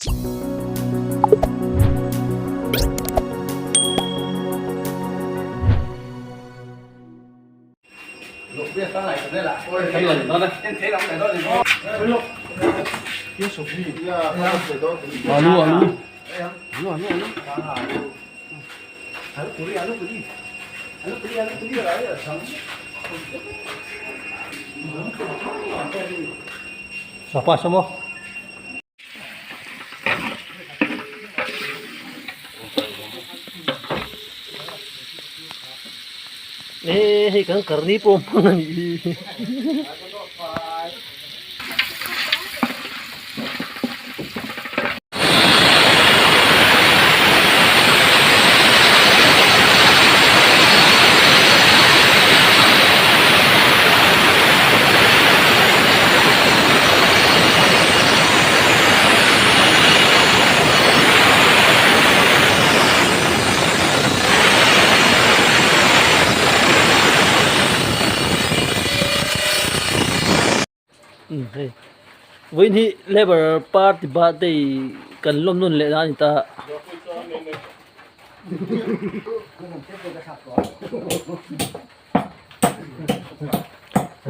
Alu alu. Sapa sama. E hei kan karni pawh hmang a nih hi. Hei vawiin hi labour party birthday kan lawm nawn leh na a ni ta.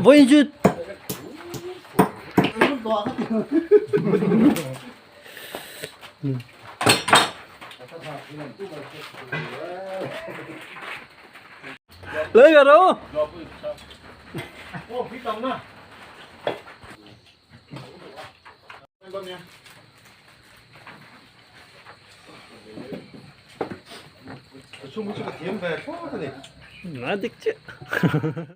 Vawiin chu Lấy cả đâu? Nà dik chiah.